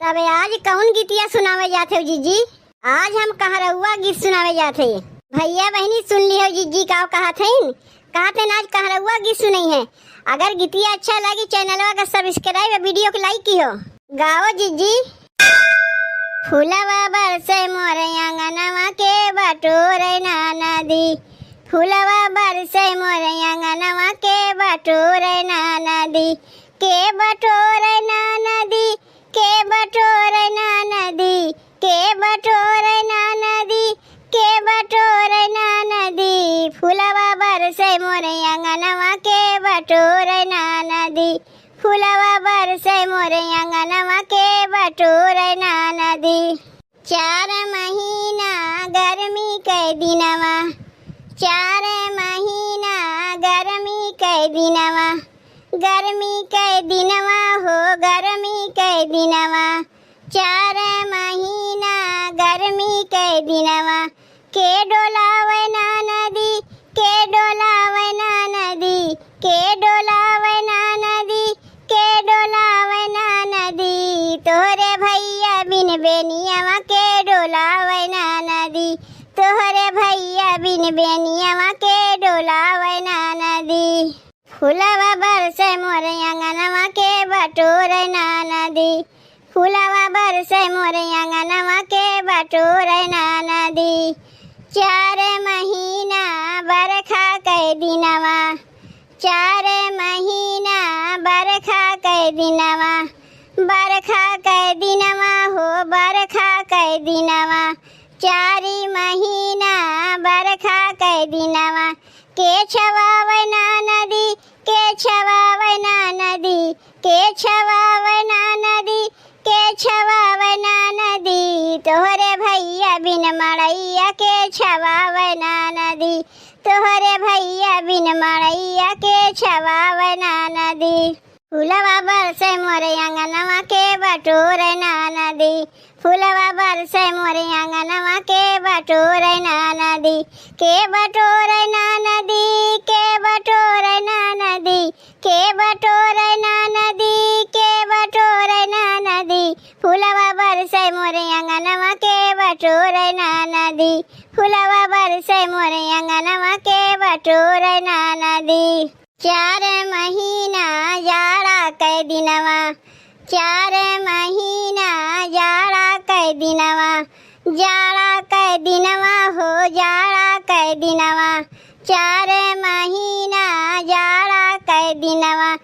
अबे आज कौन गीतिया सुनावे जाते हो जीजी? आज हम कहरौआ गीत सुनावे जाते। भैया बहनी सुन ली हो जीजी का कहत हईन, कहत हईन आज कहरौआ गीत सुनई है। अगर गीतिया अच्छा लगी चैनलवा का सब्सक्राइब और वीडियो के लाइक की हो। गाओ जीजी। फूलवा बरसे मोरे अंगनवा के बटोरे ना नदी, फूलवा बरसे मोरे अंगनवा के बटोरे ना नदी, के बटोरे ना नदी, के बटोरे ना नदी, के बटोरे ना नदी, के बटोरे ना नदी, फूलवा बरसे मोरे अंगनवा के बटोरे ना नदी, फूलवा बरसे मोरे अंगनवा के बटोरे ना नदी। 4 महीना गर्मी के दिनवा, 4 महीना गर्मी के दिनवा, गर्मी के दिनवा हो गर्मी के दिनवा, 4 महीना गर्मी के दिनवा, के डोलावे ना नदी, के डोलावे ना नदी, के डोलावे ना नदी, के डोलावे ना नदी, तोहरे भैया बिन बेनियावा के डोलावे ना नदी, तोहरे भैया बिन बेनियावा के डोलावे ना नदी। फूलवा बरसे मोरे अंगनवा के बटोरे ना नदी, फूलवा बरसे मोरे अंगनवा के बटोरे ना नदी। 4 महीना बरखा के दिनवा, 4 महीना बरखा के दिनवा, बरखा के दिनवा हो बरखा के दिनवा, 4 महीना बरखा के दिनवा, के छवावे ना नदी, के छवावे ना नदी, के छवावे ना नदी, के छवावे ना नदी, तोहरे भैया बिन मड़ैया के छवावे ना नदी, तोहरे भैया बिन मड़ैया के छवावे ना नदी। फूलवा बरसे मोरे अंगनवा के बटोरे ना नदी, फूलवा बरसे मोरे अंगनवा के बटोरे ना नदी, के बटोरे ना नदी, के बटोरे ना नदी, के बटोरे ना नदी, के बटोरे ना नदी, फूलवा बरसे मोरे अंगनवा के बटोरे ना नदी, फूलवा बरसे मोरे अंगनवा के बटोरे ना नदी। 4 महीना जाड़ा के दिनवा, 4 महीना जाड़ा के दिनवा, जाड़ा के दिनवा हो जाड़ा के दिनवा, 4 महीना जाड़ा के दिनवा,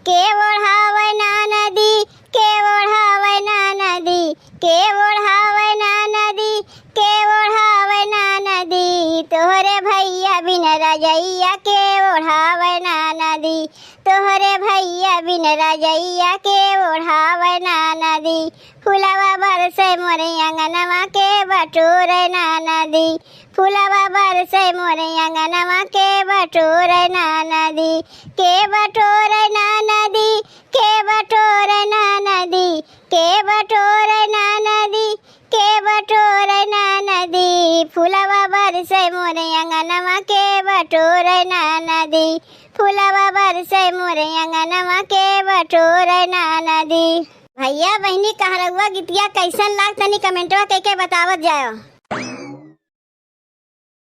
के ओढ़ावे ना नदी, के ओढ़ावे ना नदी, के ओढ़ावे ना नदी, के ओढ़ावे ना नदी, तोहरे भैया बिन रजैया के ओढ़ावे ना नदी, तोहरे भैया बिन रजैया के ओढ़ावे ना नदी। फूलवा बरसे मोरे अंगनवा के बटोरे ना नदी, फूलवा बरसे मोरे अंगनवा के बटोरे ना नदी, के बटोरे ना नदी, के बटोरे ना नदी, के बटोरे ना नदी, के बटोरे ना नदी, फूलवा बरसे मोरे अंगनवा के बटोरे ना नदी, फूलवा बरसे मोरे अंगनवा के बटोरे ना नदी। भैया बहनी कहरौआ गीतिया कैसन लाग तनी कमेंटवा कह के बतावत जाओ।